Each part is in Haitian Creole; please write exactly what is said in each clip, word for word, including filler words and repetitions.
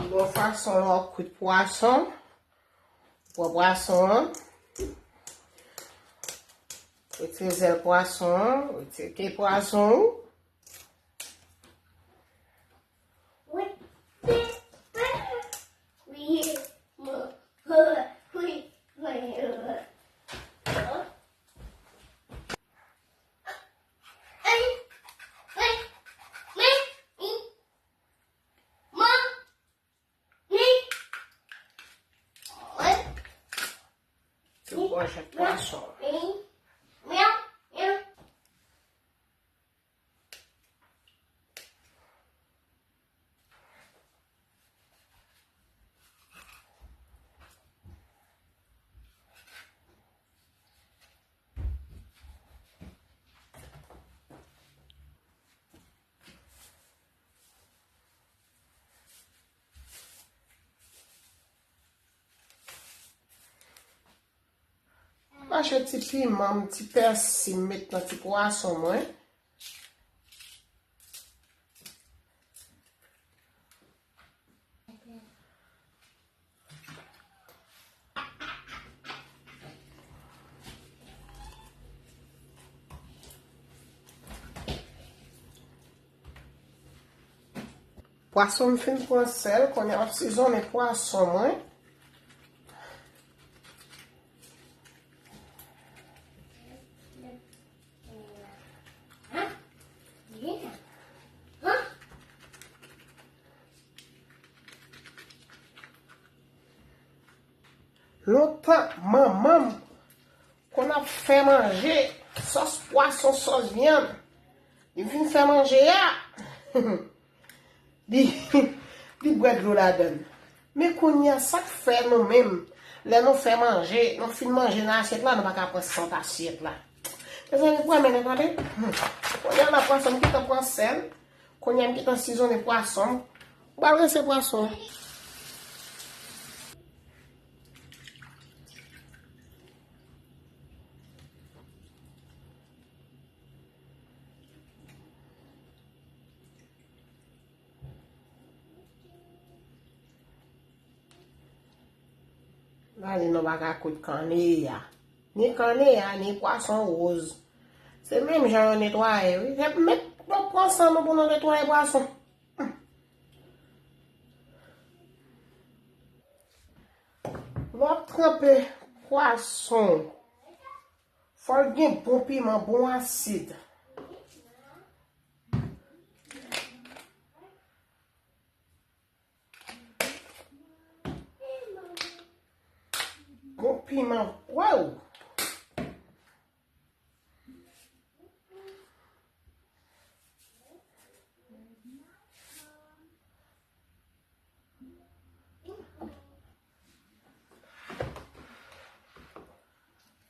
Bon fason lè w ap kwit pwason. Pran pwason an. Retire zèl pwason an. Retire ke pwason ou. Ti bwòch ak pwason. M mache ti piman m, ti pèsi m met nan ti pwason mwen. Pwason m fin pran sèl, kounye a m ap sizonnen pwason mwen. Lontan, manman m konn ap fè manje, sòs pwason, sòs vyann. Li fin fè manje a, li, li bwè dlo ladan l. Men kounye a, sa k fè nou menm, lè nou fè manje, nou fin manje nan asyèt la, nou pa ka pran sant asyèt la? Mezanmi, pran men tande. Hmm. Kounye a la pwason, m gentan pran sèl. Kounye a m gentan sizonnen pwason. M pral rense pwason. Gade nou pa ka kwit kanneya. Ni kanneya, ni pwason woz. Se menm jan yo netwaye, wi. Se met nou pran san nou pou nou netwaye pwason. Lè w ap tranpe pwason, fò l gen bon piman, bon asid. Bon piman, waw!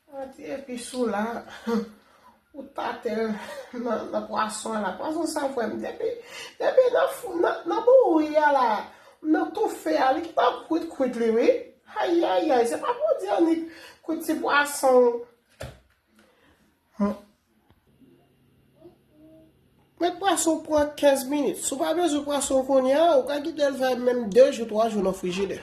An ti epis ou la, ou tate l nan, nan pwason an la. Pwason sa, frè m, depi, depi nan fou, nan, nan bouyi a la, nan toufe a, li gentan kwit, kwit li, wi. Ayayay, se pa pou di annik kwit ti pwason. Hmm. Met pwason pran kenz minit. Si w pa bezwen pwason kounye a, ou ka kite l fè menm de jou, twa jou nan frijidè.